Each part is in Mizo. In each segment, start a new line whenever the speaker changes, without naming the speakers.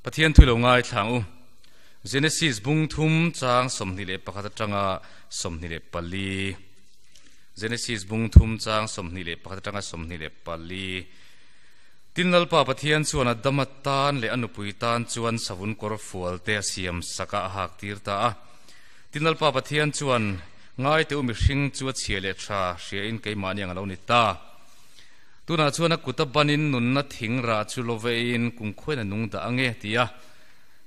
Pathian thu lo ngaithla ang u. Genesis bung thum chang 21 atanga 24. Genesis bung thum chang 21 atanga 24. Tin Lalpa Pathian chuan Adama tan leh a nupui tan chuan savun kawr fual te a siam sak a, a hak tir ta a. Tin Lalpa Pathian chuan, Ngai teh u mihring chu a chhia leh tha hria in keimahni ang a lo ni ta. Tunah chuan a kut a banin nunna thing rah chu lo veiin kumkhuain a nung dah ang e, ti a.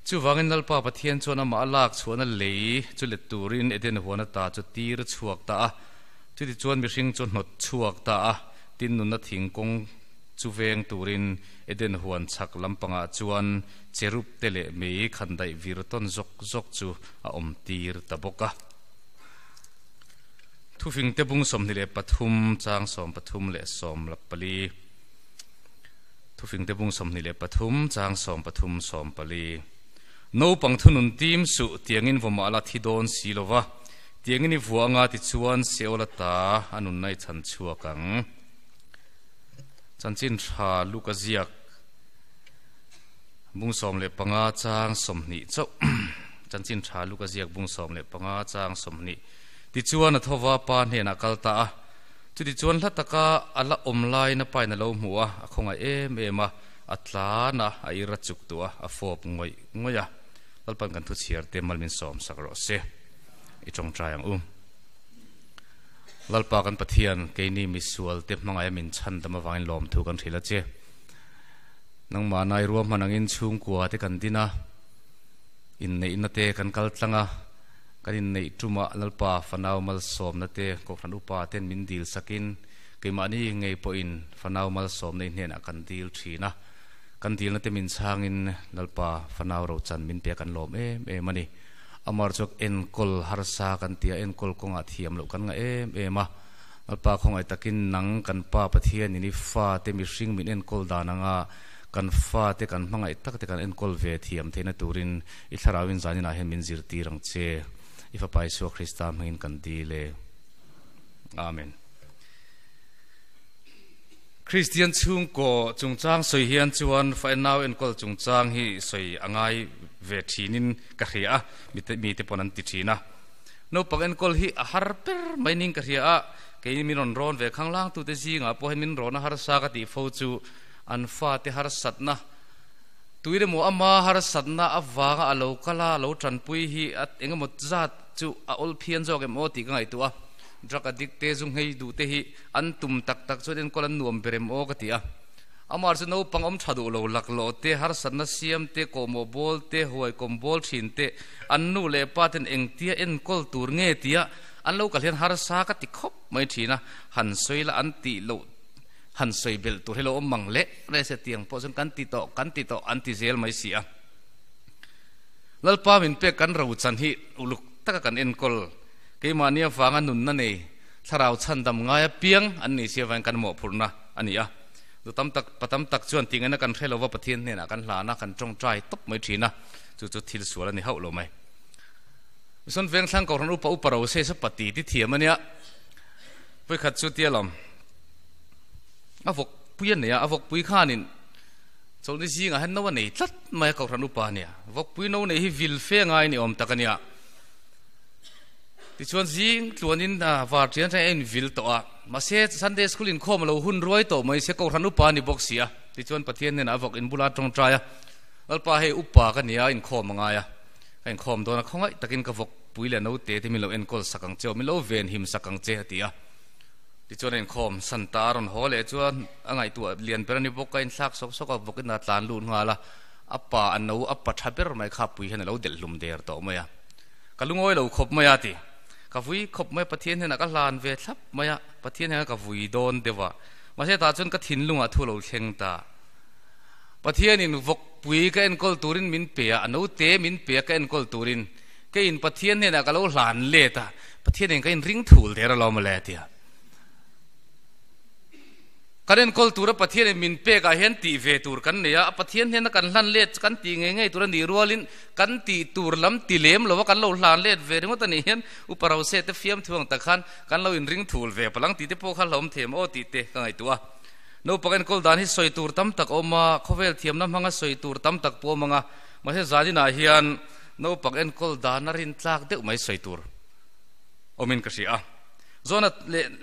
Chuvangin Lalpa Pathian chuan amah a lak chhuahna lei chu let turin Eden huan ata chu tir chhuak ta a. Chutichuan mihring chu hnawt chhuak ta a, tin nunna thing kawng chu veng turin Eden huan chhak lampangah chuan cherub te leh mei khandaih vir tawn zawk zawk chu a awm tir ta bawk a. Thufingte bung 23 chang 13 leh 14. Thufingte bung 23 chang 13 14. Naupang thunun tim suh tiangin vawmah la thi dawn si lova, tiangin i vuah anga tichuan Seol ata a nunna i chhan chhuak ang. Chanchin tha Luka ziak bung 15 chang 20 chauh. Chanchin tha Luka ziak bung 15 chang 20. Tichuan a thova pa hnenah kal ta a. Chutichuan hla taka a la awm laiin a pain a lo hmu a, a khawngaih em em a, a tlan a, a ir a chuk duh a, a fawp ngawih ngawih a. Lalpan kan thu chhiar te mal min sawm sak rawh se. I tawngtai ang u. Lalpa kan Pathian, keini misual te hmangaih a min chhan dam avangin lawmthu kan hrilh a che. Nangmah nai ruahman angin chhungkua te kan din a, inneihna te kan kal tlang a, Kan inneih tumah Lalpa fanau malsawmna te Kohhran upa ten min dil sakin keimahni ngei pawhin fanau malsawmna i hnenah kan dil thin a. Kan dilna te min chhangin Lalpa fanau rochan min pe a kan lawm em em a ni. Amar chuak enkawl harsa kan ti a, enkawl kawngah thiam loh kan ngah em em a. Lalpa khawngaih takin nang kan Pa Pathianin i fate mihring min enkawl dan anga kan fate kan hmangaih tak te kan enkawl ve thiam theihna turin I thlarauin zaninah hian min zirtir ang che. I Fapa Isua Krista hmangin kan dil e. Amen. Kristian chhungkaw chungchang sawi hian chuan fa nau enkawl chungchang hi sawi a ngai ve thinin ka hria a, mite pawn an ti thin a. Naupang enkawl hi a har ber mai ning ka hria a, kei min rawn rawn ve khanglangtute zingah pawh hian min rawn a harsa ka tih fo chu an fate harsatna Tuile maw ama harsatna avanga a lo kal a, a lo tanpui hi a engemaw zat chu a awl phian zawk em aw tih ka ngaihtuah a. Drug addict te, zu nghei duh te hi an tum tak tak chuan enkawl an nuam ber em aw ka ti a. Amah chu naupang awm tha duh lo laklawh te, harsatna siam te, kawhmawh bawl te, huai kawm bawl thin te, an nu leh pa ten engtia enkawl tur nge tia an lo kal hian harsa ka ti khawp mai thin a, han sawi la an tih loh han sawi belh tur hi lo awm mang leh reh se tiang pawh chuan kan ti tawh, kan ti tawh an ti zel mai si a. Lalpa min pek kan rochan hi uluk taka kan enkawl, keimahni avanga nunna nei, thlarau chhandam ngai apiang an ni si avangin kan mawhphurhna a ni a. Zu tam tak, pa tam tak chuan tih ngaihna kan hre lova Pathian hnenah kan hlan a, kan tawngtai tawp mai thin a, chu chu thil sual a ni hauh lo mai. Mison Vengthlang Kohhran Upa Upa Rose chu pati ti thiam a nia, vawikhat chu tia lawm. A vawk pui a nei a, a vawk pui khanin chawlhni zingah hian no a nei tlat mai a, Kohhran upa a nia. Vawk pui no nei hi vil fe ngai ni awm tak a nia. Tichuan zing tluanin var ṭian ṭian a invil tawh a, mahse Sunday School inkhawm a lo hun ruai tawh mai se Kohhran upa a ni bawk si a. Tichuan Pathian hnenah a vawk inbula ṭawngṭai a, Lalpa hei upa ka nia, inkhawm a ngai a, ka inkhawm dawn a, khawngaih takin ka vawk pui leh note te min lo enkawl sak ang che aw, min lo venhim sak ang che a ti a. Tichuan a inkhawm san ta a rawn haw leh chuan a ngaihtuah lian ber a ni bawk a, inthlak sawk sawk a vawkin a tlan lut nghal a, a pa a no a pa tha ber mai kha pui hian a lo delh hlum der tawh mai a, ka lungawi lo khawp mai a ti. Ka vui khawp mai a, Pathian hnenah ka hlan ve thlap mai a, Pathian hnenah ka vui dawn deuh a, mahse tah chuan ka thinlungah thu a lo thleng ta. Pathianin vawk pui ka enkawl turin min pe a, a note min pe a ka enkawl turin keiin Pathian hnenah ka lo hlan let a, Pathianin ka inring thul der alawm mawle a ti a. Kan enkawl tura Pathianin min pekah hian tih ve tur kan nei a, Pathian hnena kan hlan let kan tih ngei ngei tur a nih rualin kan tih tur lam ti lem lova kan lo hlan let ve ringawt a nih hian Upa Rose te fiamthu ang tak khan kan lo inring thul ve palang tih te pawh kha hlauhawm them aw tih te ka ngaihtuah a. Naupang enkawl dan hi sawi tur tam tak a awm a, khawvel thiamna hmanga sawi tur tam tak pawh a awm ang a. Mahse zaninah hian naupang enkawl dana rintlak deuh mai sawi tur awmin ka hria a. Zawna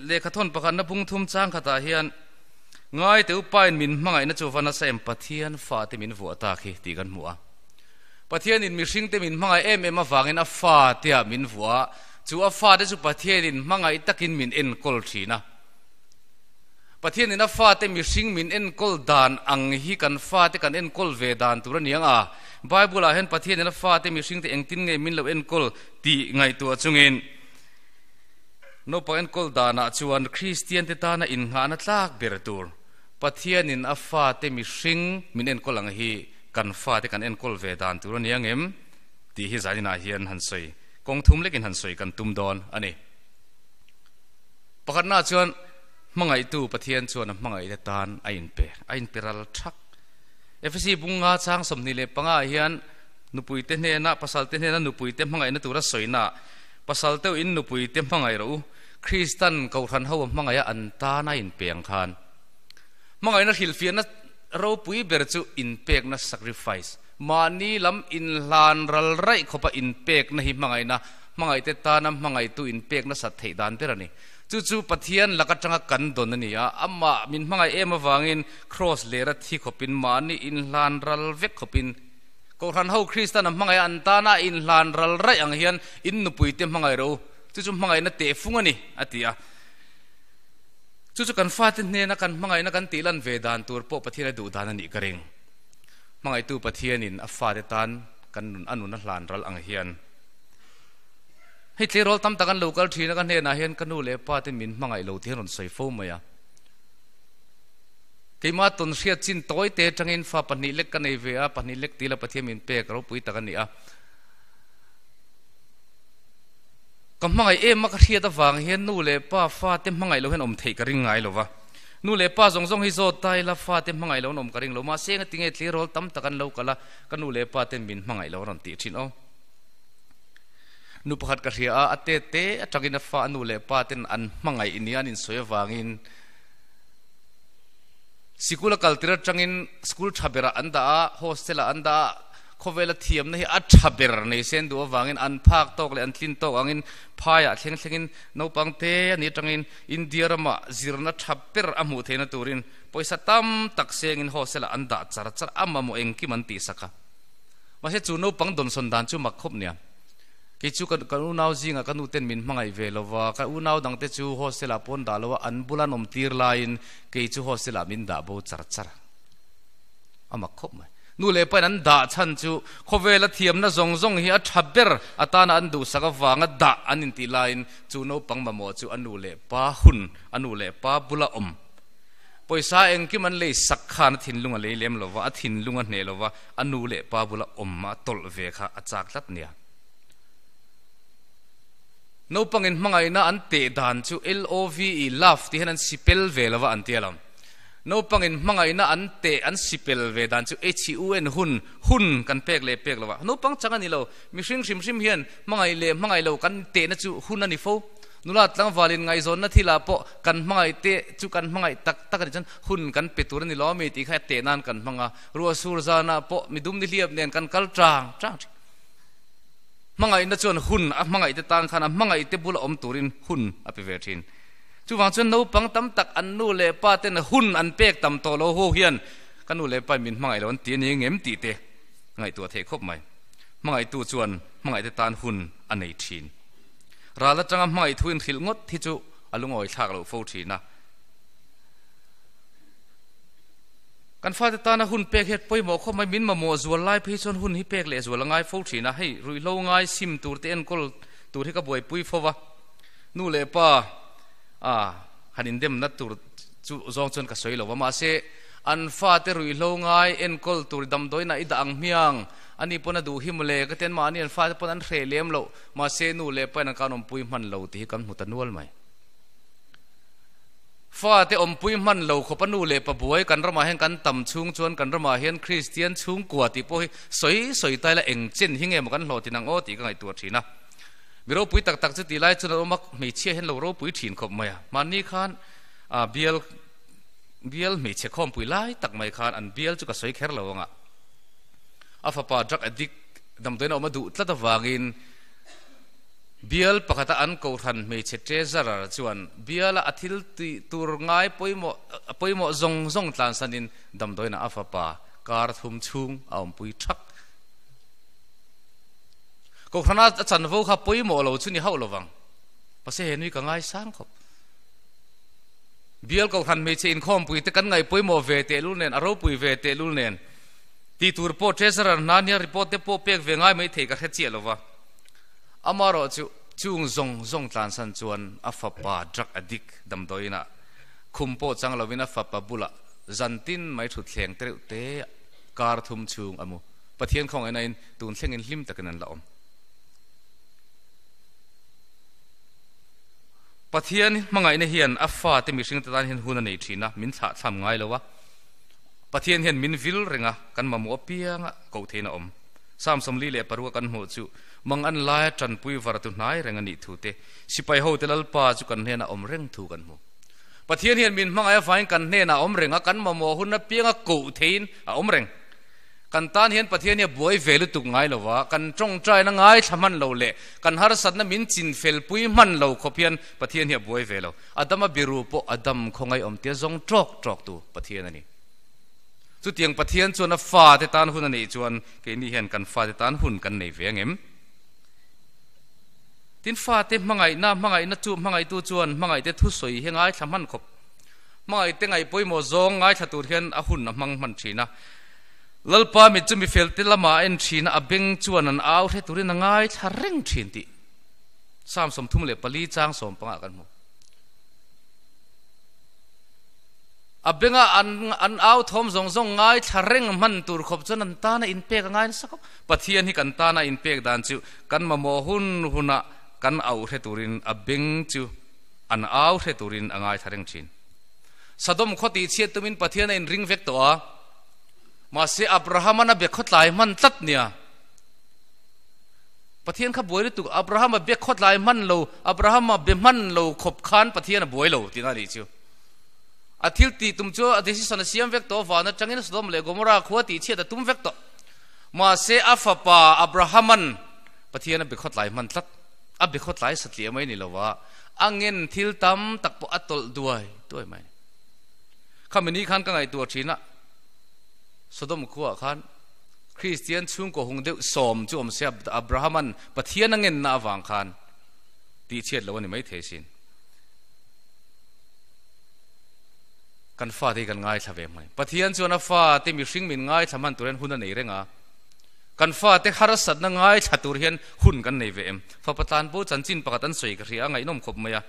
lehkhathawn pakhatna bung thum chang khatah hian Ngaite upain min hmangaihna chu va nasa em Pathian fate min vuah tak hi tih kan hmu a. Pathianin mihringte min hmangaih em em avangin a fateah min vuah a, chu a fate chu Pathianin hmangaih takin min enkawl thin a. Pathianin a fate mihring min enkawl dan ang hi kan fate kan enkawl ve dan tur a ni ang a. Bible-ah hian Pathianin a fate mihringte engtin nge min lo enkawl tih ngaihtuah chungin naupang enkawl danah chuan Kristiante tana innghahna tlak ber tur Pathianin a fate mihring min enkawl ang hi kan fate kan enkawl ve dan tur a ni ang em tih hi zaninah hian han sawi kawng thum lekin han sawi kan tum dawn a ni. Pakhatnaah chuan hmangaihtu Pathian chuan a hmangaihte tan a inpe, a inpe ral thak. Efesi bunga chang 25 ah hian nupuite hnena, pasalte hnena nupuite hmangaihna tura sawina, pasal teuh in nupuite hmangaih rawh u, Kristan Kohhran ho a hmangaih a an tan a inpe ang khan. Hmangaihna hrilhfiahna ropui ber chu inpekna, sacrifice, mahni lam inhlan ral raih khawpa inpekna hi hmangaihna, hmangaihte tana hmangaihtu inpek nasat theih dan ber a ni. Chu chu Pathian lak atanga kan dawn a ni a, amah min hmangaih em avangin Kraws lera thi khawpin mahni inhlan ral vek khawpin Kohhran ho Kristan a hmangaih a an tana a inhlan ral raih ang hian in nupuite hmangaih rawh u, chu chu hmangaihna tehfung a ni, a ti a. Chu chu kan fate hnena kan hmangaihna kan tih lan ve dan tur pawh Pathian a duh dan a nih ka ring. Hmangaihtu Pathianin a fate tan kan nun a nun a hlan ral ang hian hei tleirawl tam tak an lo kal thin a, ka hnenah hian ka nu leh pa te min hmangaih lo tih an rawn sawi fo mai a. Keimah tawn hriat chin tawi te atangin fa pahnih lek ka nei ve a, pahnih lek tila Pathian min pek ropui tak a ni a. Ka hmangaih em a ka hriat avang hian nu leh pa fate hmangaih lo hian awm theih ka ring ngai lo va. Nu leh pa zawng zawng hi zawt ta ila fate hmangaih lo an awm ka ring lo. Mahse enga tinge tleirawl tam tak an lo kal a, ka nu leh pa ten min hmangaih lo an rawn tih thin aw. Nu pakhat ka hria a, a te te atangin a fa a nu leh pa ten an hmangaih nia an insawi avangin sikul a kal tir atangin school tha berah an dah a, hostel ah an dah a, Khawvela thiamna hi a tha ber nei sen duh avangin an phak tawk leh an tlin tawk angin phaiah thleng thlengin naupang te a nih atangin India ramah zirna tha ber a hmuh theihna turin pawisa tam tak sengin hostel-ah an dah char char a, mamawh engkim an tihsak a. Mahse chu naupang dawnsawn dan chu mak khawp nia. Kei chu ka unau zingah ka nuten min hmangaih ve lo va, ka unau dangte chu hostel-ah pawn dah lo a, an bula an awm tir laiin kei chu hostel-ah min dah bo char char a. A mak khawp mai. Nu leh pain an dah chhan chu khawvela thiamna zawng zawng hi a tha ber atana an duhsak avanga dah an intih laiin chu naupang mamawh chu a nu leh pa hun, a nu leh pa bula awm. Pawisa engkim an lei sak khan a thinlung a lei lem lova, a thinlung a hneh lova, a nu leh pa bula awm a tawlh ve kha a chak tlat nia. Naupangin hmangaihna an teh dan chu LOVE, love, tih hian an sipel ve lova an ti alawm. Naupangin hmangaihna an teh an sipel ve dan chu HUN hun, hun kan pek leh pek lo a. Naupang chang a ni lo. Mihring hrim hrim hian hmangaih leh hmangaih lo kan tehna chu hun a ni fo. Nula tlangvalin ngaihzawnna thilah pawh kan hmangaih te chu kan hmangaih tak tak a nih chuan hun kan pe tur a ni lo ami tih kha teh nan kan hmang a. Ruah sur zanah pawh midum nihliap nen kan kal tang tang thin. Hmangaihna chuan hun a hmangaih te tan khan a hmangaih te bula awm turin hun a pe ve thin. Chuvang chuan naupang tam tak an nu leh pa ten hun an pek tam tawh lo ho hian ka nu leh pa in min hmangaih lo an ti a ni ngem tih te ngaihtuah theih khawp mai. Hmangaihtu chuan hmangaihte tan hun a nei thin. Ral atanga hmangaih thu inhrilh ngawt hi chu a lungawi thlak loh fo thin a. Kan fate tana hun pek hian pawimawh khawp mai, min mamawh zual lai phei chuan hun hi pek leh zual a ngai fo thin a. Hei ruihhlo ngai sim tur te enkawl tur hi ka buaipui fo va. Nu leh pa a han indemna tur chu zawng chuan ka sawi lo va, mahse an fate ruihhlo ngai enkawl tur damdawiinah i dah ang hmiang, ani pawn a duh hi mawle ka ti an mahni an fate pawn an hreh lem loh, mahse nu leh pa in an kan awmpui hman lo tih hi kan hmu ta nual mai. Fate awmpui hman lo khawpa nu leh pa buai kan ramah hian kan tam chhung chuan kan ramah hian Kristian chhungkua tih pawh hi sawi sawi ta ila eng chen hi nge maw kan hlawh tin ang aw tih ka ngaihtuah thin a. Mi ropui tak tak chu ti lai chuan an awm a, hmeichhia hian lo ropui thin khawp mai a. Mahni khan ah bial bial hmeichhe khawmpui lai tak mai khan an bial chu ka sawi kher lo ang a. A fapa drug addict damdawiin a awm a duh tlat avangin bial pakhata an kohhran hmeichhe treasurer chuan biala a thil tih tur ngai pawimawh pawimawh zawng zawng tlansanin damdawiinah a fapa kar thum chhung a awmpui thak. Kohhrana a chanvo kha pawimawh lo chu ni hauh lovang. Mahse he nui ka ngaisang khawp. Bial kohhran hmeichhe inkhawmpui te kan ngaihpawimawh ve tehlul nen, a ropui ve tehlul nen tih tur pawh Treasurer hna nia report te pawh pek ve ngai mai thei ka hre chiah lova. Amaherawh chu chung zawng zawng tlansan chuan a fapa drug addict damdawiinah khum pawh chang lovin a fapa bulah zan tin mai thutthleng te reuh te kar thum chhung a mu. Pathian khawngaihna in tun thlengin hlim takin an la awm. Pathian hmangaihna hian a fate mihringte tan hian hun a nei thin a, min thlah thlam ngai lo a. Pathian hian min vil reng a, kan mamawh apianga koh theihin a awm. Psalm 46 a kan hmuh chu, Mang an laia tanpui var tu hnai reng a nih thu te, sipai hote Lalpa chu kan hnenah awm reng thu kan hmu. Pathian hian min hmangaih avangin kan hnenah a awm reng a, kan mamawh hun apianga koh theihin a awm reng. Kan tan hian Pathian hi a buai ve lutuk ngai lo va, kan tawngtaina ngaithla hman lo leh kan harsatna min chinfel pui hman lo khawp hian Pathian hi a buai ve lo. Adama biru pawh Adam khawngaih awm tia zawng tawk tawk tu Pathian a ni. Chutiang Pathian chuan a fate tan hun a neih chuan keini hian kan fate tan hun kan nei ve angem? Tin fate hmangaihna, hmangaihna chu hmangaihtu chuan hmangaihte thusawi hi ngaithla hman khawp. Hmangaihte ngaih pawimawh zawng ngaithla tur hian a hun a hmang hman thin a. Lalpa mit chu mifelte lamah a en thin a, a beng chuan an au hre turin a ngaithla reng thin tih Psalm 34 chang sawmpangah kan hmu. A benga an an au thawm zawng zawng ngaithla reng hman tur khawp chuan an tana inpek a ngai nasa khawp. Pathian hi kan tana inpek dan chu kan mamawh hun hunah kan au hre turin a beng chu an au hre turin a ngaithla reng thin. Sodom khaw tihchhiat tumin Pathian a inring vek tawh a. Mahse Abraham-an a be khawtlai hman tlat nia. Pathian kha buai lutuk, Abraham a be khawtlai hman lo, Abraham a be hman lo khawp khan Pathian a buai lo tihna a nih chu. A thil tih tum chu a decision a siam vek tawh van atangin Sodom leh Gomorrah khua tihchhiat a tum vek tawh. Mahse a fapa Abraham-an Pathian a be khawtlai hman tlat. A be khawtlai satliah mai ni lova, a ngen thil tam tak pawh a tawlh duai duai mai. Khami ni khan ka ngaihtuah thin a, Sodom khuaah khan Kristian chhungkaw hung deuh sawm chu awm se Abraham-an Pathian a ngenna avang khan tihchhiat lo a ni maithei sin. Kan fate hi kan ngaithla ve hmai. Pathian chuan a fate mihring min ngaithla hman tur hian hun a nei reng a. Kan fate harsatna ngaithla tur hian hun kan nei ve em? Fapa tlanbo chanchin pakhat an sawi ka hria a, ngaihnawm khawp mai a.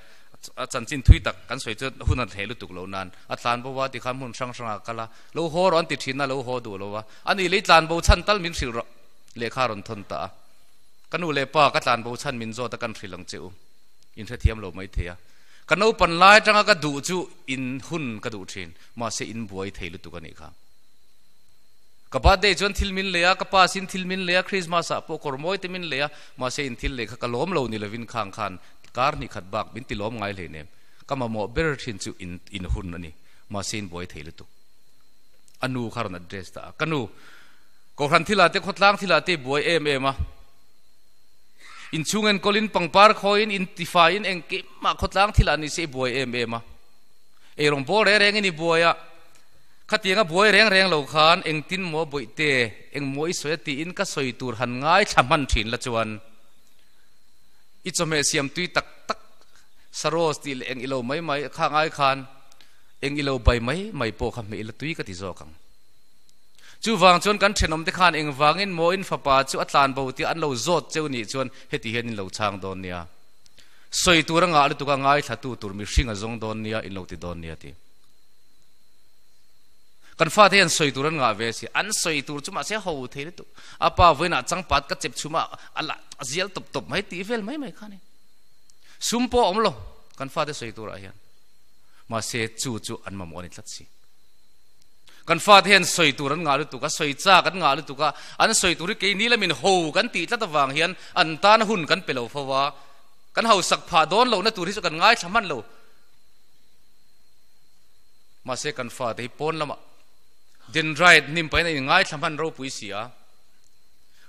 A chanchin thui tak kan sawi chu hun a hleh lutuk lo nan a tlan bo a tikhan hmun hrang hrangah a kal a, lo haw rawh an ti thin a, lo haw duh lo a, ani lei tlan bo chhan tal min hrilh rawh lehkha a rawn thawn ta a, ka nu leh pa ka tlan bo chhan min zawt a kan hrilh ang che u, in hrethiam lo mai thei a, ka naupan lai atanga ka duh chu in hun ka duh thin, mahse in buai thei lutuk a nih kha. Ka birthday chuan thil min lei a, ka pa sin thil min lei a, Christmas ah pawh kawr mawi te min lei a, mahse in thil lei kha ka lawm lo ni lovin khang khan Kar hnih khat bak min ti lawm ngai hlei nem. Ka mamawh ber thin chu in in hun a ni. Mahse in buai thei lutuk. A nu kha rawn address ta a. Ka nu, Kohhran thilah te khawtlang thilah te i buai em em a. Inchhung enkawlin pangpar khawiin in tifaiin engkimah khawtlang thilah ni se i buai em em a. Eirawng bawl reng rengin i buai a. Khatianga buai reng reng lo khan engtin maw bawihte, engmaw i sawi a tiin ka sawi tur han ngaithla hman thin la chuan. I chawhmeh siam tui tak tak saros tih leh eng ilo mai mai kha ngai khan eng ilo bai mai mai pawh kha hmeh ila tui ka ti zawk ang. Chuvang chuan kan thenawmte khan engvangin maw in fapa chu a tlan bo tih an lo zawt cheu nih chuan heti hian in lo chhang dawn nia. Sawi tur a ngah lutuk a ngaithlatu tur mihring a zawng dawn nia in lo ti dawn nia ti. Kan fate hian sawi tur an ngah ve si, an sawi tur chu mahse ho thei lutuk. A pa vawiinah changpat ka chep chhum a, a la a zial tawp tawp mai tih vel mai mai kha a ni. Sum pawh a awm lo kan fate sawi turah hian. Mahse chu chu an mamawh a ni tlat si. Kan fate hian sawi tur an ngah lutuk a, sawi chak an ngah lutuk a, an sawi tur hi keini lamin ho kan tih tlat avang hian an tan hun kan pe lo fo a, kan hausak phah dawn lohna tur hi chu kan ngaithla hman lo. Mahse kan fate hi pawn lamah dendrite hnim pahin a inngaithla hman ropui si a.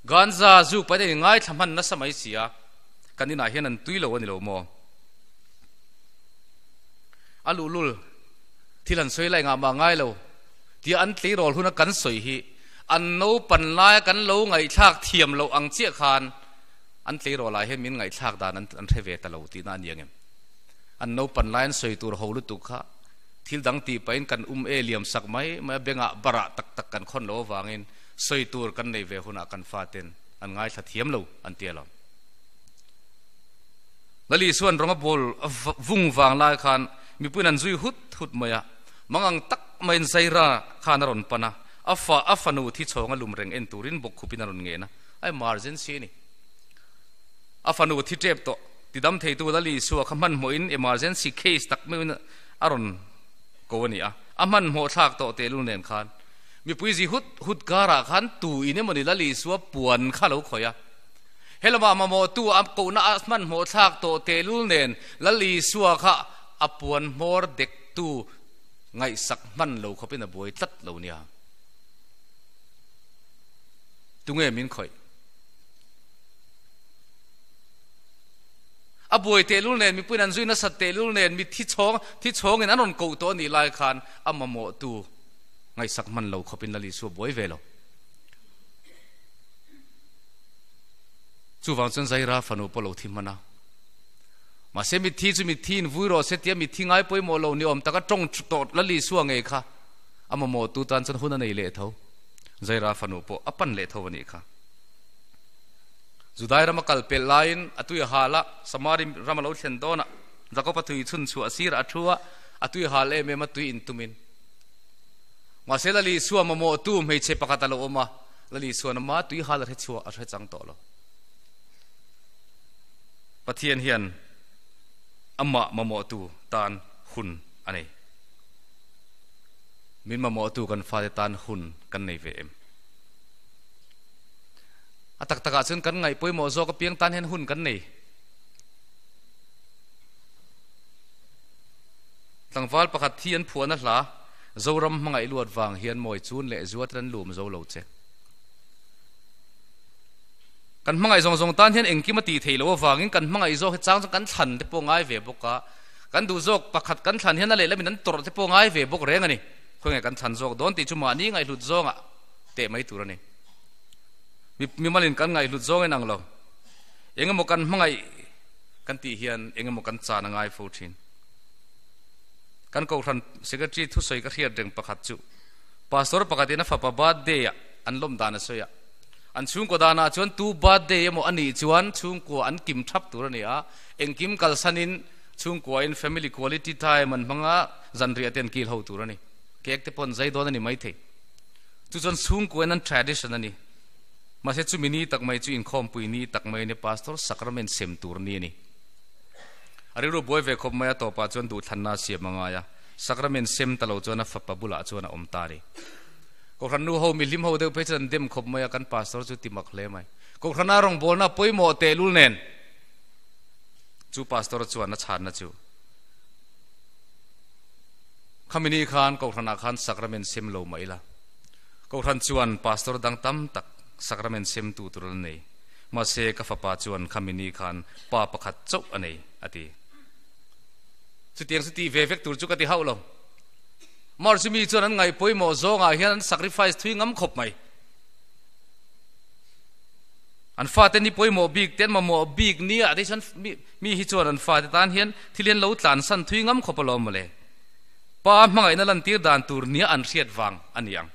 Ganja zuk pahin an inngaithla hman nasa mai si a, kan inah hian an tui lo a ni lo maw? A luhlul thil an sawi lai ngah mah ngai lo tia an tleirawl huna kan sawi hi an naupan laia kan lo ngaihthlak thiam loh ang chiah khan an tleirawl ah hian min ngaihthlak dan an hre ve ta lo tihna a ni ang em? An naupan lai an sawi tur ho lutuk kha thil dang tih pahin kan um e liam sak mai mai a, bengah barah tak tak kan khawn lo avangin sawi tur kan nei ve hunah kan faten an ngaithla thiam lo an ti alawm. Lali chuan rawng a bawl vung vang lai khan mipuiin an zui hut hut mai a, mangang tak maiin Zaira khan a rawn pan a, a fa a fanu thi chhawng a lum reng en turin bawkkhupin a rawn ngen a, a emergency a ni. A fanu thi tep tawh tidam theitu Lali Isua kha hmanhmawhin emergency case tak meuhin a rawn ko a ni a, a hmanhmawh thlak tawh tehlul nen khan mipui zi hut hut karah khan tu in emawni Lali Isua puan kha lo khawih a. Helamah mamawhtu a kohna a hmanhmawh thlak tawh tehlul nen Lal Isua kha a puan hmawr dektu ngaihsak hman lo khawpin a buai tlat lo nia. Tunge min khawih? A buai tehlul nen mipuiin an zui nasat tehlul nen mi thi chhawng thi chhawngin an rawn koh tawh a nih lai khan a mamawhtu ngaihsak hman lo khawpin Lal Isua buai ve lo. Chuvang chuan Zaira fanu pawh lo thi hman a. Mahse mitthi chu mitthi in vui rawh se tia mitthi ngai pawimawh lo ni awm taka tawng tawh Lal Isua ngei kha a mamawhtu tan chuan hun a nei leh tho. Zaira fanu pawh a pan leh tho a nih kha. Judai rama kal pelh laiin a tui a hal a, Samari ram a lo thlen dawn a, Jakob-a tui chhun chhuah a sirah a thu a, a tui hal em em a tui in tumin. Mahse Lal Isua mamawhtu hmeichhe pakhat a lo awm a, Lal Isuan ama tui hal a hre chhuah a hre chang tawh lo. Pathian hian amah mamawhtu tan hun a nei. Min mamawhtu kan fate tan hun kan nei ve em? A tak takah chuan kan ngaih pawimawh zawk apiang tan hian hun kan nei. Tlangval pakhat thi an phuahna hla Zoram hmangaih luat vang hian mawi chun leh zuat ran lum zo lo che. Kan hmangaih zawng zawng tan hian engkim a tih theih loh avangin kan hmangaih zawk hi chang chuan kan thlan te pawh ngai ve bawk a, kan duh zawk pakhat kan thlan hian a lehlam in an tawrh te pawh ngai ve bawk reng a ni. Khawnge kan thlan zawk dawn tih chu mahni ngaihhlut zawngah teh mai tur a ni. Mi mimalin kan ngaihhlut zawng in ang lo. Engemaw kan hmangaih kan tih hian engemaw kan chan a ngai fo thin. Kan Kohhran Secretary thusawi ka hriat reng pakhat chu Pastor pakhatin a fapa birthday ah an lawm dan a sawi a. An chhungkaw danah chuan tu birthday emaw a nih chuan chhungkua an kim thap tur a ni a, engkim kalsanin chhungkuain family quality time an hmang a, zanriah te an kil ho tur a ni. Cake te pawh an zai dawn a ni maithei. Chu chuan chhungkuain an tradition a ni. Mahse chumi ni tak mai chu inkhawmpui ni tak mai a ni, Pastor sacrament sem tur ni a ni. A rilru buai ve khawp mai a tawpah chuan duhthlanna a siam a ngai a, sacrament sem ta lo chuan a fapa bulah chuan a awm ta a ni. Kohhran nu ho mihlim ho deuh phei chuan an dem khawp mai a, kan pastor chu ti mak hle mai. Kohhrana rawngbawlna pawimawh tehlul nen chu pastor chuan a chhanna chu khami ni khan kohhranah khan sacrament sem lo mah ila, kohhran chuan pastor dang tam tak sacrament sem tu tur an nei. Mahse ka fapa chuan khami ni khan pa pakhat chauh a nei, a ti. Chutiang chu tih ve vek tur chu ka ti hauh lo. Mar chu mi chuan an ngaih pawimawh zawngah hian an sacrifice thui ngam khawp mai. An fate ni pawimawh bik te an mamawh bik nia te chuan mi hi chuan an fate tan hian thil hi an lo tlansan thui ngam khawp alawm mawle. Pa hmangaihna lantir dan tur nia an hriat vang a ni ang.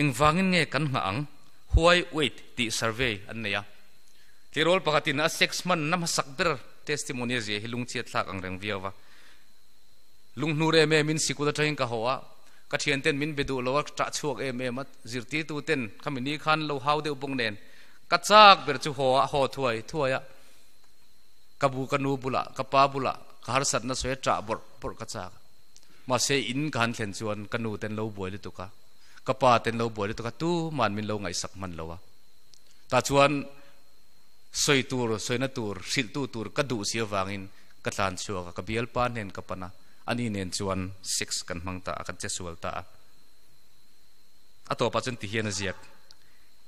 Engvangin nge kan nghah ang? Why wait tih survey an nei a. Tleirawl pakhatin a sex hmanna hmasak ber testimony a ziah hi lungchhiat thlak ang reng viau va. Lunghnur em em in sikul atangin ka haw a, ka thianten min be duh lo a, ṭah chhuak em em a, zirtirtu ten khami ni khan lo hau deuh bawk nen ka chak ber chu haw a, haw thuai thuai a, ka bu ka nu bulah ka pa bulah ka harsatna sawi a ṭah bawrh bawrh ka chak a. Mahse in ka han thlen chuan ka nu ten lo buai lutuk a, ka pa ten lo buai lutuk a, tuman min lo ngaihsak hman lo a. Tah chuan sawi tur, sawina tur, hrilhtu tur ka duh si avangin ka tlan chhuak a, ka bialpa hnen ka pan a, ani nen chuan sex kan hmang ta a, kan che sual ta a. A tawpah chuan ti hian a ziak,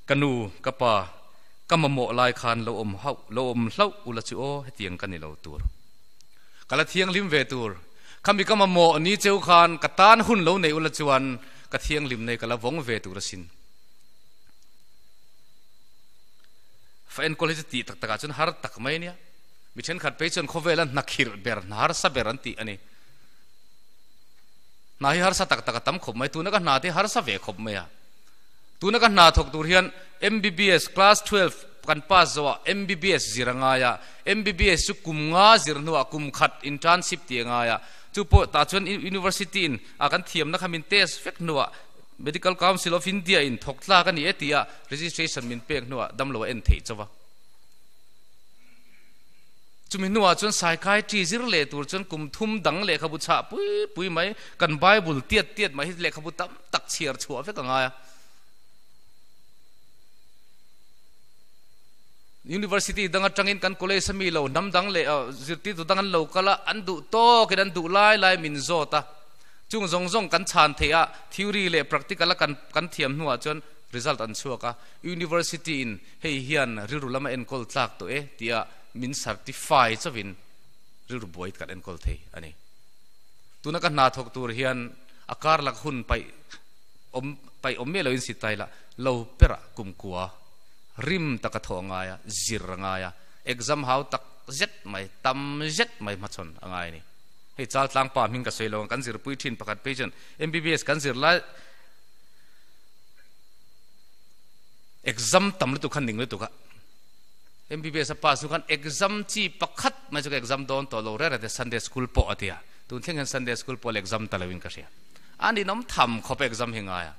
Ka nu, ka pa, ka mamawh lai khan lo awm hauh, lo awm hlauh ula chu aw, hetiang ka ni lo tur. Ka la thianghlim ve tur. Khami ka mamawh ni cheu khan ka tan hun lo nei ula chuan ka thianghlim nei ka la vawng ve tur asin. Fa enkawl hi chu tih tak takah chuan har tak mai ania. Mi thenkhat phei chuan khawvela hna khirh ber, hna harsa ber an tih a ni. Hna hi harsa tak tak a tam khawp mai. Tuna ka hna te harsa ve khawp mai a. Tuna ka hna thawk tur hian MBBS class 12 kan pass zawh ah MBBS zir a ngai a. MBBS chu kum nga zir hnuah kum khat internship tih a ngai a. Chu pawh tah chuan university in a kan thiamna kha min test vek hnuah Medical Council of India in thawk tlak a ni e tia registration min pek hnuah damlo a en theih chauh a. Chumi hnuah chuan psychiatry zir leh tur chuan kum thum dang lehkhabu chhah pui pui mai, kan Bible tiat tiat mai hi lehkhabu tam tak chhiar chhuah vek a ngai a. University dang atangin kan college a mi lo hnam dang leh zirtirtu dang an lo kal a, an duh tawkin an duh lai lai min zawt a. Chung zawng zawng kan chhan theih a, theory leh practical a kan kan thiam hnuah chuan result an chhuak a. University in hei hian rilru lama enkawl tlak tawh e tia min certify chauhin rilru buai kan enkawl thei a ni. Tuna ka hna thawk tur hian a kar lak hun paih awm paih awm miah loin sit taila lo perah kumkua rim taka thawh a ngai a, zir a ngai a, exam hau tak zet mai, tam zet mai hmachhawn a ngai a ni. Hei Chaltlang pa hming ka sawi lo ang, kan zirpui thin pakhat phei chuan MBBS kan zir lai Exam tam lutuk khan ning lutuk a. MBBS a pass hnu khan exam chi pakhat mai chu ka exam dawn tawh lo reng reng te Sunday school pawh a ti a. Tun thleng hian Sunday school pawh la exam ta lo in ka hria. A ninawm tham khawp exam hi ngai a.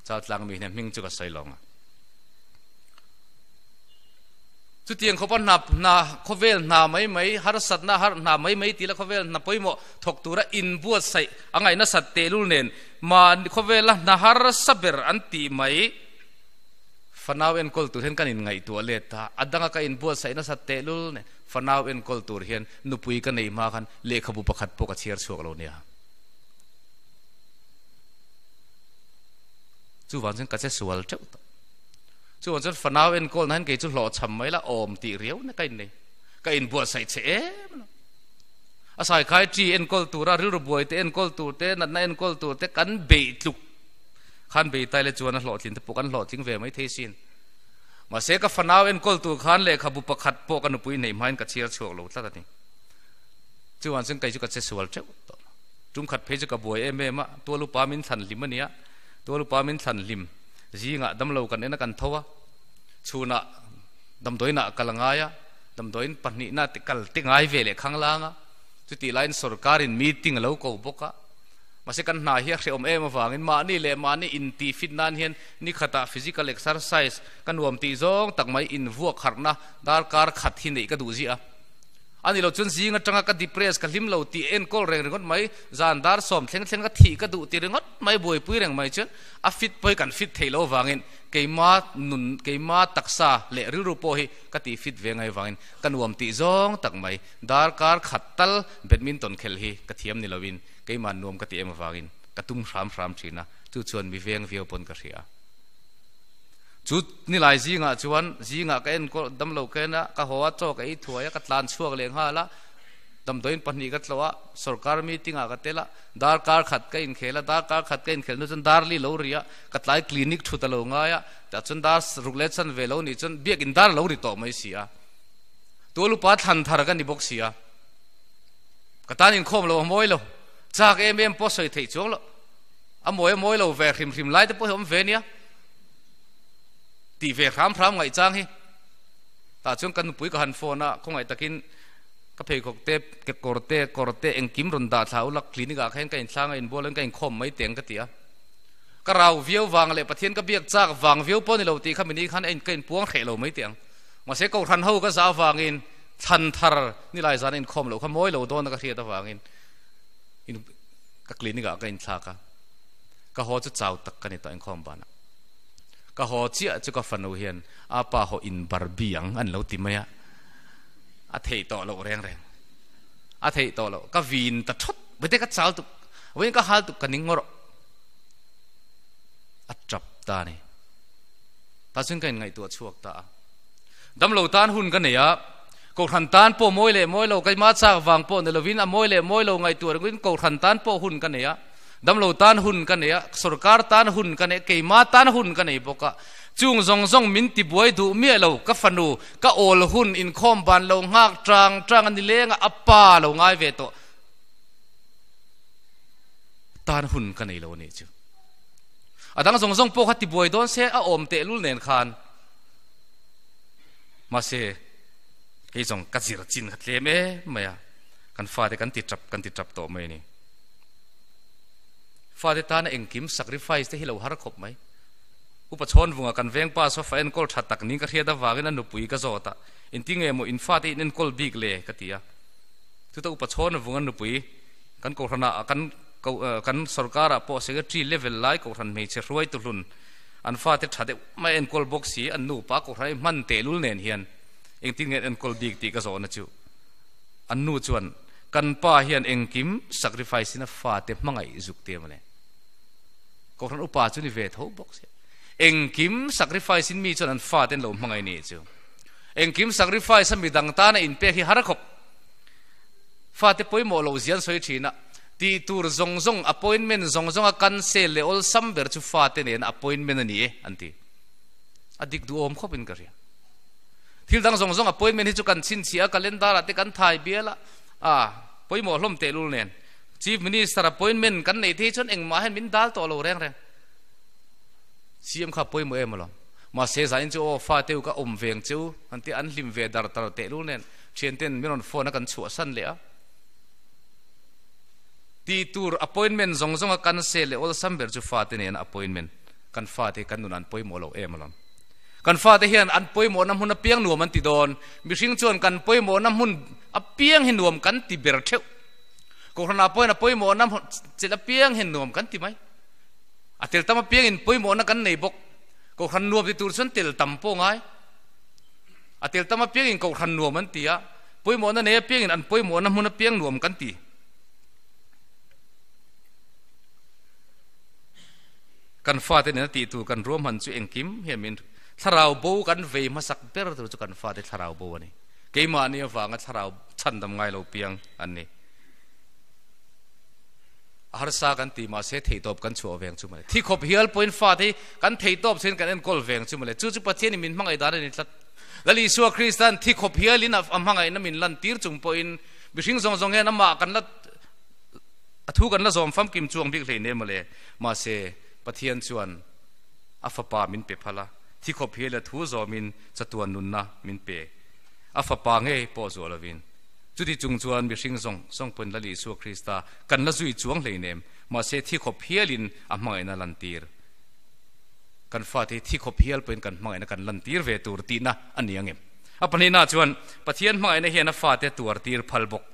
Chaltlang mi hian hming chu ka sawi lo ang a. Chutiang khawpa hna hna khawvel hna mai mai harsatna har hna mai mai tila khawvel hna pawimawh thawk tura inbuatsaih a ngaih nasat tehlul nen mahni khawvela hna harsa ber an tih mai Fanau enkawl tur hian kan inngaihtuah let a, a danga ka inbuatsaih nasat tehlul nen fanau enkawl tur hian nupui ka neih hma khan lehkhabu pakhat pawh ka chhiar chhuak lo nia. Chuvang chuan ka che sual teuh tawh. Chuvang chuan fanau enkawlna hian kei chu hlawhchham mai la awm tih riau na ka innei. Ka inbuatsaih che em lo. A psychiatry enkawl tura rilru buai te enkawl tur te natna enkawl tur te kan beih tluk Khan beitai le chuan a hlawhtlin te pawh kan hlawhtling ve mai thei sin. Mahse ka fanau enkawl tur khan lehkhabu pakhat pawh ka nupui neih hmain ka chhiar chhuak lo tlat a ni. Chuan chuan kei chu ka che sual teuh tawh. Tum khat phei chu ka buai em em a, tual upa min thlan hlim a nia, tual upa min thlan hlim zingah damlo kan en a kan tho a, chhunah damdawiinah kal a ngai a, damdawiin pahnihna te kal te ngai ve leh khang lang a, chutih laiin sorkarin meeting a lo ko bawk a. Mahse kan hna hi a hrehawm em avangin mahni leh mahni intih fit nan hian ni khatah physical exercise ka nuam tih zawng tak mai invuak harhna darkar khat hi neih ka duh ziah a. A ni lo chuan zing atanga ka depress ka hlim lo tih enkawl reng ringawt mai, zan dar sawm thleng thleng ka thih ka duh ti ringawt mai buaipui reng mai chuan a fit pawh hi kan fit theih loh avangin keima nun keima taksa leh rilru pawh hi ka tih fit ve ngai avangin ka nuam tih zawng tak mai darkar khat tal badminton khelh hi ka thiam ni loin Keimah nuam ka ti em avangin ka tum hram hram thin a, chu chuan mi veng viau pawn ka hria. Chu nilai zingah chuan zingah ka enkawl damlo ka en a, ka haw a, chaw ka ei thuai a, ka tlan chhuak leh nghal a, damdawiin pahnih ka tlawh a, sorkar meeting ah ka tel a, darkar khat ka inkhel a, darkar khat ka inkhel hnu chuan dar li lo ri a, ka tlai clinic thut a lo ngai a, tah chuan dar ruk leh chan ve lo nih chuan biakin dar a lo ri tawh mai si a, tual upa thlan thar ka ni bawk si a. Ka tan inkhawm lo a mawi lo. Chak em em pawh sawi theih chuang lo. A mawi a mawi lo ve hrim hrim lai te pawh hi awm ve nia. Tih ve hram hram ngaih chang hi. Tah chuan ka nupui ka han phone a, khawngaih takin ka pheikhawk te, kekawr te, kawr te engkim rawn dah thla ulak clinic ah khan ka inthlang a inbual in ka inkhawm mai teng ka ti a. Ka rau viau vang leh Pathian ka biak chak vang viau pawh ni lo tih kha mini khan ka inpuang hreh lo mai teh ang. Mahse Kohhran ho ka zah avangin Thlan thar nilai zan a inkhawm loh kha mawi lo dawn a ka hriat avangin in ka clinic ah ka inthlak a, ka haw chu chau tak ka ni tawh inkhawm banah. Ka haw chiah chu ka fanu hian a pa haw in Barbie ang an lo ti mai a, a theih tawh loh reng reng, a theih tawh loh, ka vin ta thawt, vawite ka chau tuk, vawiin ka hal tuk ka ning ngawrh, a tap. ta ni. Tah chuan ka inngaihtuah chhuak ta a. Damlo tan hun ka nei a, Kohhran tan pawh mawi leh mawi lo, keimah chak vang pawh ni lovin a mawi leh mawi lo ngaihtuah ringawtin Kohhran tan pawh hun ka nei a, damlo tan hun ka nei a, sorkar tan hun ka nei a, keimah tan hun ka nei bawk a. Chung zawng zawng min tibuai duh miah lo, ka fanu, ka awl hun inkhawm ban lo nghak tang tang a ni leng a, a pa lo ngai ve tawh. Tan hun ka nei lo a nih chu. A dang zawng zawng pawh kha tibuai dawn se a awm tehlul nen khan. Mahse, kei zawng ka zir chin kha tlem em mai a, kan fate kan ti tap kan ti tap tawh mai a ni. Fate tana engkim sacrifice te hi lo har khawp mai. Upa Chhawnvunga kan vengpa sofa enkawl tha tak niin ka hriat avangin a nupui ka zawt a, Engti nge maw in fate in enkawl bik le? ka ti a. Chuta Upa Chhawnvunga nupui kan kohhranah kan kan sorkarah pawh secretary level lai kohhran hmeichhe hruaitu hlun an fate tha deuh mai enkawl bawk si an nupa kohhran hi hman tehlul nen hian engtin nge an enkawl bik tih ka zawhna chu an nu chuan kan pa hian engkim sacrifice in a fate hmangaih zuk te mawle kohhran upa chu ni ve tho bawk si engkim sacrifice in mi chuan an fate an lo hmangaih ni chu engkim sacrifice a midang tana inpek hi har khawp Fate pawimawh loh zian sawi thin a, tih tur zawng zawng, appointment zawng zawnga cancel leh awlsam ber chu fate nena appointment a ni e, an ti. A dik duhawm khawpin ka hria. Thil dang zawng zawng appointment hi chu kan chhinchhiah a, calendar ah te kan thai bial a, a pawimawh hlawm tehlul nen. Chief Minister appointment kan neih te hi chuan engmah hian min dal tawh lo reng reng. CM kha pawimawh em alawm. Mahse zanin chu aw fate u ka awm veng che u an ti a, an hlim ve dar tar tehlul nen. Thianten min rawn phone a kan chhuahsan leh a. Tih tur appointment zawng zawng a cancel leh awlsam ber chu fate nena appointment. Kan fate hi kan nun an pawimawh lo em alawm. Kan fate hian an pawimawhna hmun apiang nuam an ti dawn. Mihring chuan kan pawimawhna hmun apiang hi nuam kan ti ber theuh. Kohhranah pawhin a pawimawhna hmun chelh apiang hian nuam kan ti mai. A tel tam apiangin pawimawhna kan nei bawk. Kohhran nuam ti tur chuan tel tam pawh ngai. A tel tam apiangin kohhran nuam an ti a, pawimawhna nei apiangin an pawimawhna hmun apiang nuam kan ti. Kan fate nena tih tur kan ruahman chu engkim hian min thlarau bo kan vei hmasak ber tur chu kan fate thlarau bo a ni. Keimahni avanga thlarau chhandam ngai lo piang an ni. A harsa kan ti mahse theihtawp kan chhuah veng chu mawle. Thi khawp hial pawhin fate hi kan theihtawp chuan kan enkawl veng chu mawle. Chu chu Pathianin min hmangaih dan a ni tlat. Lal Isua Kristan thi khawp hialin a hmangaihna min lantir chung pawhin mihring zawng zawng hian amah kan la a thu kan la zawm famkim chuang bik hlei ne mawle. Mahse Pathian chuan a fapa min pe phal a, thi khawp hial a thu zawmin chatuan nunna min pe. A fapa ngei pawh zuah lovin. Chuti chung chuan mihring zawng zawng pawhin Lal Isua Krista kan la zui chuang hleinem, mahse thi khawp hialin a hmangaihna lantir. Kan fate hi thi khawp hial pawhin kan hmangaihna kan lantir ve tur tihna a ni angem? A pahnihna chuan Pathian hmangaihna hian a fate tuar tir phal bawk.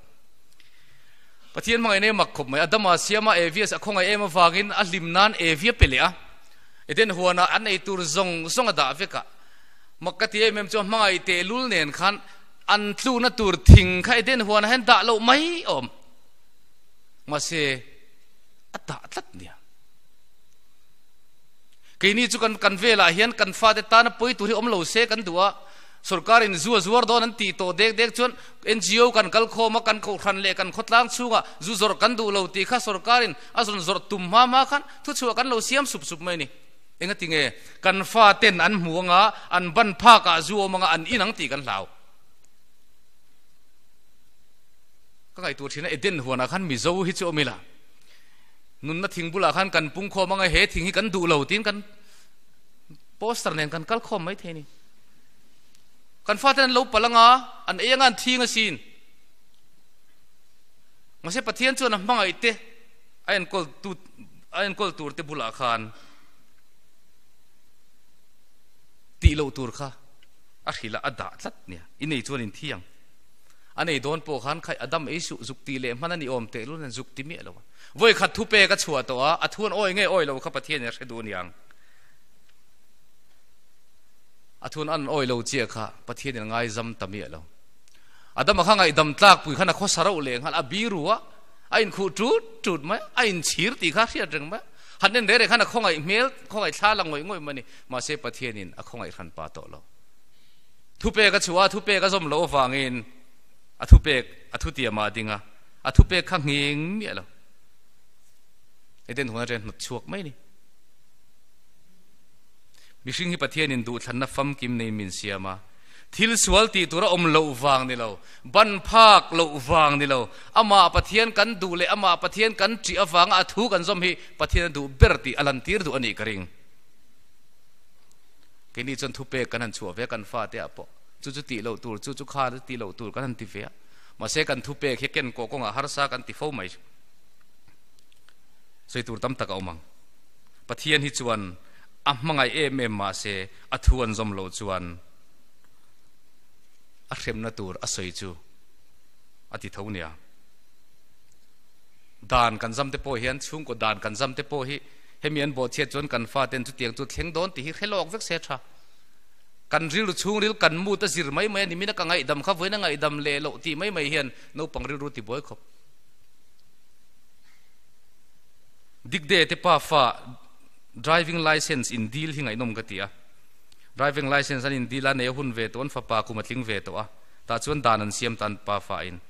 Pathian hmangaihna hi mak khawp mai. Adama siama Evia a khawngaih em avangin a hlim nan Evia pe leh a, Eden huanah an ei tur zawng zawng a dah vek a. Mak ka ti em em chu a hmangaih tehlul nen khan An tlukna tur thing kha Eden huanah hian dah loh mai awm. Mahse, a dah tlat nia. Keini chu kan kan velah hian kan fate tana pawi tur hi awm lo se kan duh a, sorkarin zu a zuar dawn an tih tawh dek dek chuan NGO kan kal khawm a, kan kohhran leh kan khawtlang chhungah zu zawrh kan duh lo tih kha sorkarin a zawn zawrh tum hma hma khan thuchhuah kan lo siam sup sup mai a ni. Engati nge kan faten an hmu anga an ban phakah zu awm anga an in ang tih kan hlau. Ka ngaihtuah thin a, Eden huanah khan Mizo hi chu awm ila, nunna thing bulah khan kan pung khawm anga he thing hi kan duh lo tiin kan poster nen kan kal khawm mai thei a ni. Kan faten an lo palh anga an ei anga an thing asin. Mahse Pathian chuan a hmangaih te a enkawl tu a enkawl tur te bulah khan tih loh tur kha a hrilh a, a dah tlat nia. I nei chuan in thi ang. A nei dawn pawh khan khaih a dam ei suh, zuk tih leh hman a ni awm teh lul nen zuk ti miah lo a. Vawi khat thu pek a chhuah tawh a, a thu an awi nge awi lo kha Pathian in a hre duh aniang. A thu an awi lo chiah kha Pathian in a ngaizam ta miah lo. A dama kha ngaihdam tlakpui khan a khawsa rauh leh nghal, a biru a, a inkhuh tut tut mai a, a inchhir tih kha a hriat reng mai a. Han en reng reng khan a khawngaih hmel, khawngaih thla la ngawih ngawih mai a ni. Mahse Pathianin a khawngaih hran pa tawh lo. Thupek a chhuah a, thupek a zawm loh avangin a thupek a thutiamah a ding a, a thupek kha nghing miah lo. Eden huan atangin hnawt chhuak mai a ni. Mihring hi Pathianin duhthlanna famkim nei min siam a, thil sual tih tur a awm loh vang ni lo, ban phak loh vang ni lo, amah Pathian kan duh leh amah Pathian kan ṭih avanga a thu kan zawm hi Pathian a duh ber tih a lantir duh a nih ka ring. Keini chuan thupek kan han chhuah ve a kan fate ah pawh chu chu tih loh tur, chu chu kha tih loh tur kan han ti ve a, mahse kan thupek hi ken kawh kawngah harsa kan ti fo mai. Sawi tur tam tak a awm ang. Pathian hi chuan a hmangaih em em mahse a thu an zawm loh chuan a hremna tur a sawi chu a ti tho nia. Dan kan zam te pawh hian chhungkaw dan kan zam te pawh hi hemi an bawhchhiat chuan kan faten chutiang chu thleng dawn tih hi hre lawk vek se tha. Kan rilru chhungril kan mut a zir mai mai a ni mina ka ngaihdam kha vawiin a ngaihdam leh loh tih mai mai hian naupang rilru ti buai khawp. Dikde te pa fa driving license in deal hi ngaihnawm ka ti a. Driving license an in deal a, nei a hun ve tawh, an fapa kum a tling ve tawh a. Tah chuan dan an siam tan pa fa in.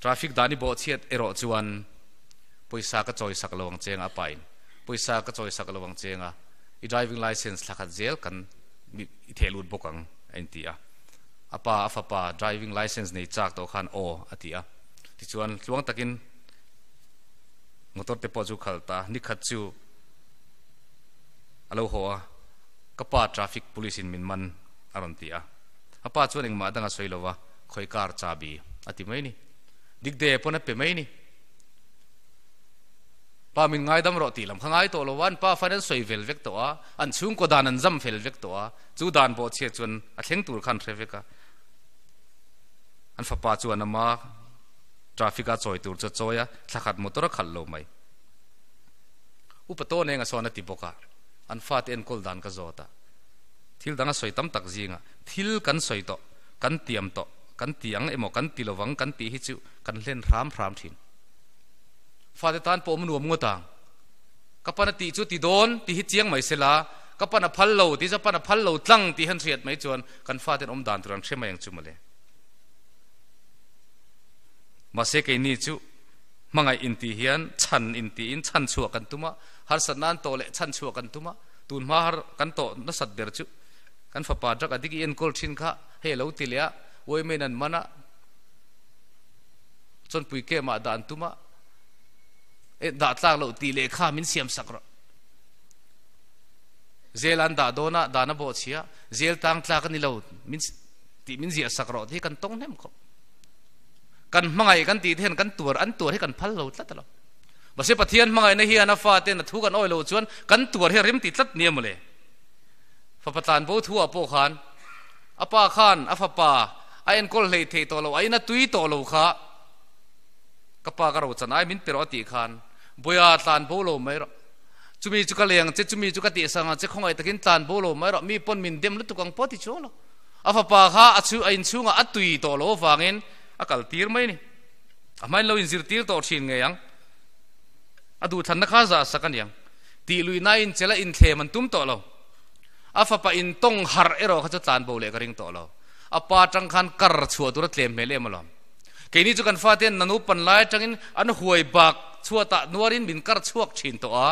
Traffic dan i bawhchhiat erawh chuan pawisa ka chawi sak lo ang cheng a pa in. Pawisa ka chawi sak lo ang cheng a, i driving license thla khat zel kan i theh lut bawk ang a in ti a. A pa a fapa driving license nei chak tawh khan aw a ti a. Tichuan tluang takin motor te pawh chu khalh ta, nikhat chu a lo haw a, ka pa traffic police in min man a rawn ti a, a pa chuan engmah dang a sawi lo va, khawi car chabi a ti mai ni, dikde pawn a pe mai ni, pa min ngaidam rawh tih lam kha ngai tawh lo va, an pa fan an sawi vel vek tawh a, an chhungkaw dan an zam fel vek tawh a, chu dan bawhchhia chuan a thleng tur kha an hre vek a, an fapa chuan ama Traffic a chawi tur chu a chawi a, thla khat motor a khalh lo mai. Upa tawn eng a sawn a ti bawk a, an fate enkawl dan ka zawt a. Thil dang a sawi tam tak zingah, thil kan sawi tawh, kan tiam tawh, kan ti ang emaw kan ti lovang kan tih hi chu kan hlen hram hram thin. Fate tan pawh awm nuam ngawt ang. Ka pan a tih chu ti dawn tih hi chiang mai sela, ka pan a phal lo tih chu a pan a phal lo tlang tih han hriat mai chuan kan faten awm dan tur an hre mai ang chu mawle. Mahse keini chu hmangaih intih hian chhan intiin chhan chhuah kan tum a, harsatna an tawh leh chhan chhuah kan tum a, tun hma har kan tawh nasat ber chu kan fapa drug addict i enkawl thin kha hei a lo ti leh a, uaimain an man a, chawnpui kem ah dah an tum a, e dah tlak loh tih leh kha min siam sak rawh. Zel an dah dawn a, dan a bawhchhia, zel tang tlak a ni lo min tih min ziah sak rawh tih hi kan tawng hnem khawp. Kan hmangaih kan tih te hian kan tuar an tuar hi kan phal lo tlat a lo. Mahse Pathian hmangaihna hian a faten a thu kan awi lo chuan kan tuar hi a rem ti tlat nia mawle. Fapa tlanbo thu ah pawh khan a pa khan a fapa a enkawl hlei thei tawh lo a in a tui tawh lo kha ka pa ka rochan ai min pe rawh a tih khan Bawiha tlanbo lo mai rawh. Chumi chu ka leng che chumi chu ka tihsang ang che khawngaih takin tlanbo lo mai rawh mi pawn min dem lutuk ang pawh ti chuang lo. A fapa kha a chu a inchhungah a tui tawh lo avangin a kal tir mai a ni. A hmain lo inzirtir tawh thin ngei ang. A duhthlanna kha zah sak a niang. Tih luihna inchel a inthlem an tum tawh lo. A fapa intawng harh erawh kha chu tlanbo leh ka ring tawh lo. A pa atang khan kar chhuah tur a tlem hmel em alawm. Keini chu kan fate an nanupan lai atangin an huai bak chhuatah nuarin min kar chhuak thin tawh a.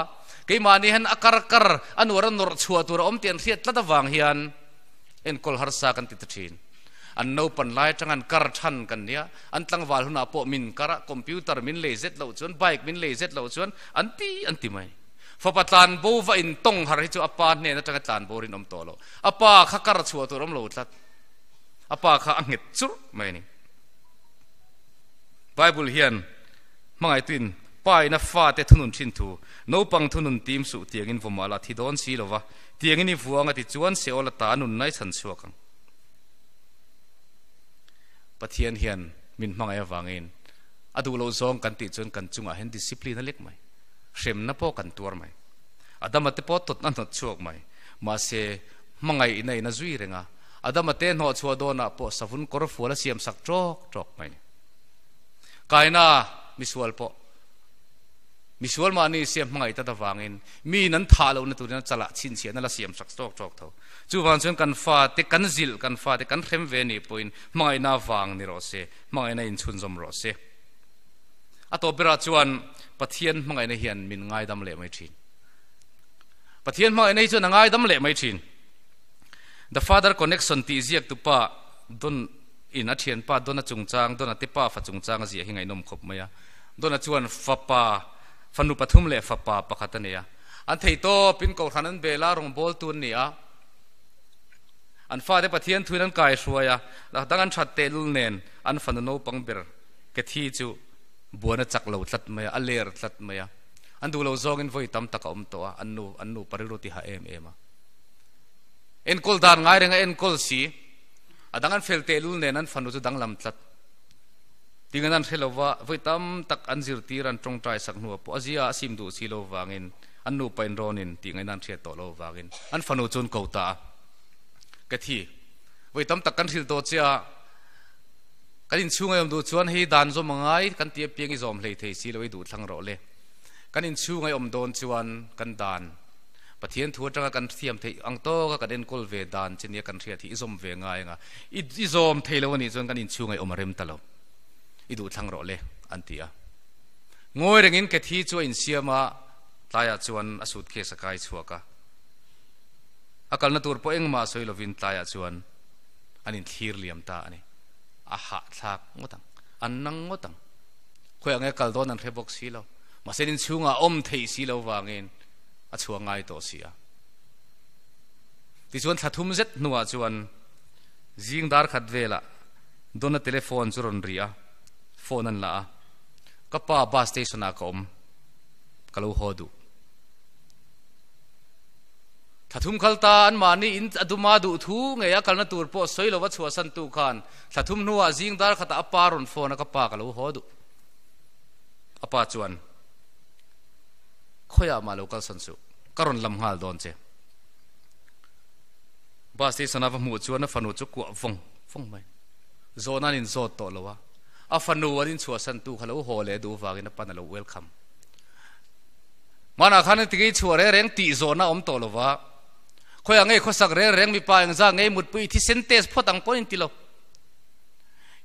Keimahni hian a kar kar a nuar a nawrh chhuah tur a awm tih an hriat tlat avang hian enkawl harsa kan ti ta thin. An naupan lai atang an kar than kan nia, an tlangval hunah pawh min kar a, computer min lei zet loh chuan, bike min lei zet loh chuan an ti an ti mai. Fapa tlanbo va intawng har hi chu a pa hnen atanga tlanbo rinawm tawh lo. A pa kha kar chhuah tur awm lo tlat. A pa kha a nghet churh mai a ni. Bible hian hmangaihtuin pa in a fate thunun thin thu, naupang thunun tim suh tiangin vawmah lah thi dawn si lova, Tiangin i vuang a ti chuan Seol ata a nunna i chhan chhuak ang. Pathian hian min hmangaih avangin a duh loh zawng kan tih chuan kan chungah hian discipline a lek mai. Hremna pawh kan tuar mai. Adama te pawh tawtna hnawt chhuak mai. Mahse, hmangaihna in a zui reng a. Adama te hnawh chhuah dawnah pawh savun kawr fual a siam sak tawk tawk mai. Kaina misual pawh. Misual mahni siam hmangaih tat avangin miin an thah lohna turin a chalah chhinchhiahna la siam sak tawk tawk tho. Chuvang chuan kan fate kan zilh, kan fate kan hrem ve nih pawhin hmangaihna vang ni rawh se, hmangaihna inchhunzawm rawh se. A tawp berah chuan Pathian hmangaihna hian min ngaidam leh mai thin. Pathian hmangaihna hi chuan a ngaidam leh mai thin. The Father Connection tih ziaktupa Don in a thianpa Dona chungchang, Dona te pa fa chungchang a ziah hi ngaihnawm khawp mai a. Dona chuan fapa, fanu pathum leh fapa pakhat a nei a. An thei tawpin kohhran an bel a, rawngbawltu an ni a. An fate Pathian thuin an kai hruai a, dang an that tehlul nen an fanu naupang ber Kathy chu buan a chak lo tlat mai a, a ler tlat mai a. An duh lo zawngin vawi tam tak a awm tawh a, an nu, an nupa rilru tiha em em a. Enkawl dan ngai reng a enkawl si. A dang an fel tehlul nen an fanu chu danglam tlat. Tingan an hre lo va, vawi tam tak an zirtir an tawngtai sak hnuah pawh a zia a sim duh si lo vangin an nupa in rawnin tih ngaihna an hriat tawh lo vangin an fanu chu an ko ta a. Ka thi. Vawi tam tak kan hrilh tawh che a, kan inchhung a awm duh chuan hei dan zawm a ngai kan ti apiang i zawm hlei thei si lo i duh thlang rawh le. Kan inchhung a awm dawn chuan kan dan Pathian thu atanga kan thiam theih ang tawka kan enkawl ve dan che nia kan hriat hi i zawm ve ngai anga i i zawm thei lo anih chuan kan inchhung a awm a rem ta lo. I duh thlang rawh le an ti a. Ngawi rengin Kathy chu a insiam a, tlaiah chuan a suitcase a kai chhuak a. A kalna tur pawh engmah sawi lovin tlaiah chuan an inthlir liam ta a ni. A hahthlak ngawt ang, an nang ngawt ang. Khawiah nge kal dawn an hre bawk si lo. Mahse an inchhungah a awm theih si lo vangin a chhuah ngai tawh si a. Tichuan thla thum zet hnuah chuan zing dar khat velah Donna telephone chu rawn ri a, phone an la a, Ka pa bus station ah ka awm, ka lo haw duh. Thla thum khal ta an mahni in a duma duh thu ngei a kalna tur pawh sawi lova chhuahsan tu khan thla thum hnuah zing dar khatah a pa rawn phone a, ka pa ka lo haw duh. A pa chuan, Khawiah mah lo kalsan suh, ka rawn lam nghal dawn che. Bus station a va hmuh chuan a fanu chu kuah vawng vawng mai. Zawhna an inzawt tawh lo a, a fanu an inchhuahsan tu kha lo haw leh duh vangin a pan a lo welcome. Hmanah khan engtikei chhuah reng reng tih zawhna a awm tawh lo va, khawiah ngei khawsak reng reng mipa engzah ngei mutpui i thisen test phawt ang pawhin ti lo.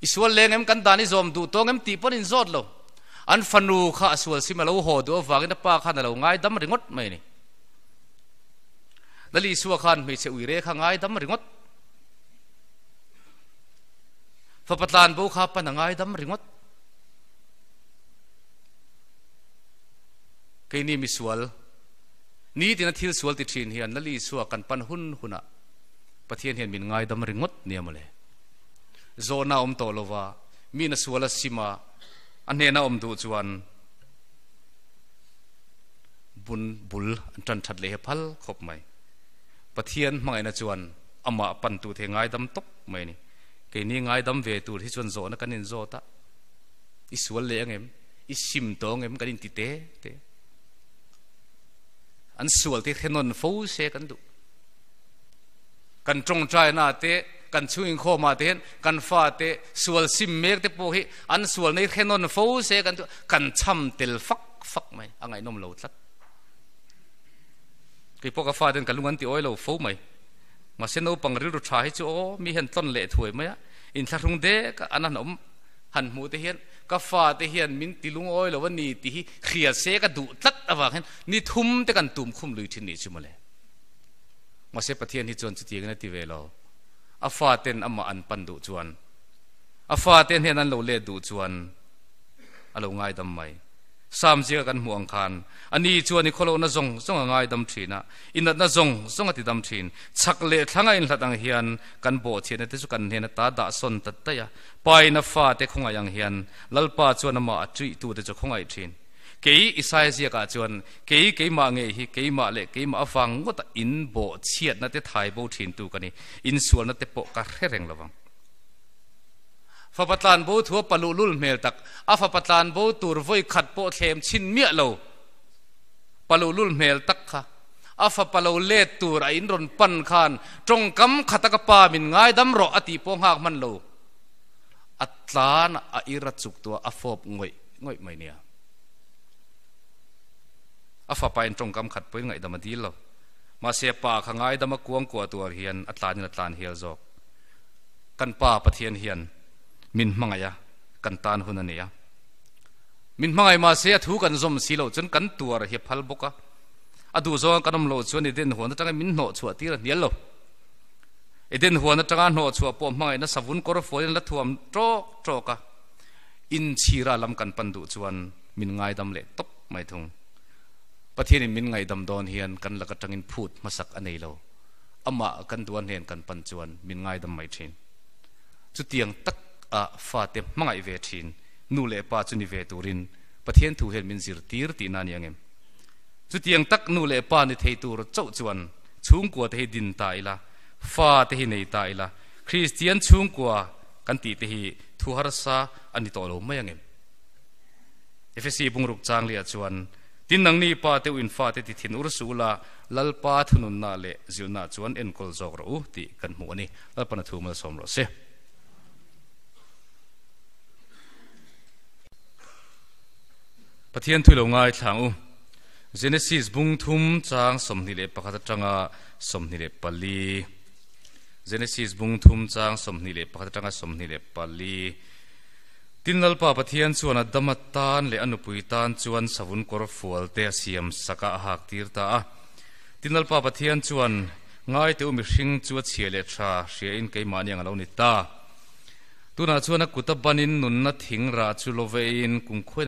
I sual leng em kan dan i zawm duh tawng em tih pawhin inzawt lo. An fanu kha a sual sim a lo haw duh avangin a pa khan a lo ngaidam ringawt mai a ni. Lal Isua khan hmeichhe uire kha ngaidam ringawt. Fapa tlanbo kha pan a ngaidam ringawt. Keini misual, nitina thil sual ti thin hian Lal Isua kan pan hun hunah Pathian hian min ngaidam ringawt nia mawle. Zawhna awm tawh lova, mi na sual a sim a, a hnena awm duh chuan bun bul an tan that leh hi phal khawp mai. Pathian hmangaihna chuan amah pantu the ngaidam tawp mai a ni. Keini ngaidam ve tur hi chuan zawhna kan inzawt a, i sual leh angem, i sim tawh angem kan inti te te. An sual te hrenawn fo se kan duh. Kan tawngtaina te, kan chhung inkhawmah te hian kan fate sual sim mek te pawh hi an sual nei hrenawn fo se kan chu kan cham tel fak fak mai a ngaihnawm lo tlat. Kei pawh ka faten ka lung an ti awi lo fo mai. Mahse naupang rilru tha hi chu aw mi hian tlawn leh thuai mai a, inthlahrung dek a an han awm han hmuh te hian ka fate hian min ti lungawi lo a ni tih hi hria se ka duh tlat avang hian ni thum te kan tum khum lui thin nih chu mawle. Mahse Pathian hi chuan chutiangin a ti ve lo. A faten amah an pan duh chuan, a fate hnen an lo let duh chuan a lo ngaidam mai. Psalm ziaka kan hmuh ang khan, ani chuan i khawlohna zawng zawng a ngaidam thin a, i natna zawng zawng a ti dam thin. Chhak leh thlanga inhlat ang hian kan bawhchhiatna te chu kan hnen ata dah sawn ta daih a. Pain a fate khawngaih ang hian Lalpa chuan amah a tuihtute chu khawngaih thin. Kei Isaia ziakah chuan, Kei keimah ngei hi keimah leh keimah avang ngawta in bawh chhiatna te thai bo thintu ka ni, insualna te pawh ka hre reng lovang. Fapa tlan bo thu a pa luhlul hmel tak, a fapa tlan bo tur vawi khat pawh thlem chhin miah lo pa luhlul hmel tak kha, a fapa lo let tur a in rawn pan khan tawngkam khata ka pa min ngaidam rawh a tih pawh nghak hman lo, a tlan a ira chuk tuah a fawp ngawih ngawih mai nia. A fapa in tawngkam khat pawhin ngaihdam a dil lo. Mahse pa kha ngaidam a kuang kuah tuar hian a tlanin a tlan hial zawk. Kan Pa Pathian hian min hmangaih a, kan tan hun a nei a. Min hmangaih mahse a thu kan zawm si loh chuan kan tuar hi a phal bawk a. A duh zawnga kan awm loh chuan Eden huan atanga min hnawh chhuah tir a hnial lo. Eden huan atanga hnawh chhuah pawh hmangaihna savun kawr fualin la thuam tawk tawk a. Inchhira lam kan pan duh chuan min ngaidam leh tawp mai thung. Pathianin min ngaihdam dawn hian kan lak atangin phut hmasak a nei lo. Amah kan duan hnen kan pan chuan min ngaidam mai thin. Chutiang tak a fate hmangaih ve thin nu leh pa chu ni ve turin Pathian thu hian min zirtir tihna a ni ang em? Chutiang tak nu leh pa ni thei tur chauh chuan chhungkua te hi din ta ila, fa te hi nei ta ila, Kristian chhungkua kan tih te hi thu harsa a ni tawh lo mai ang em? Efesi bungruk chang liah chuan, Tin nangni pa te u in fate ti thin ur suh ula, Lalpa thununna leh zilhna chuan enkawl zawk rawh u tih kan hmuh a ni. Lalpana thu malsawm rawh se. Pathian thu lo ngaithlang u. Genesis bung thum chang 21 atanga 24. Genesis bung thum chang 21 atanga 24. Tin Lalpa Pathian chuan Adama tan leh a nupui tan chuan savun kawr fual te a siam sak a, a hak tir ta a. Tin Lalpa Pathian chuan, Ngai teh u mihring chu a chhia leh tha hria in keimahni ang a lo ni ta. Tunah chuan a kut a banin nunna thing rah chu lo veiin kum khuain.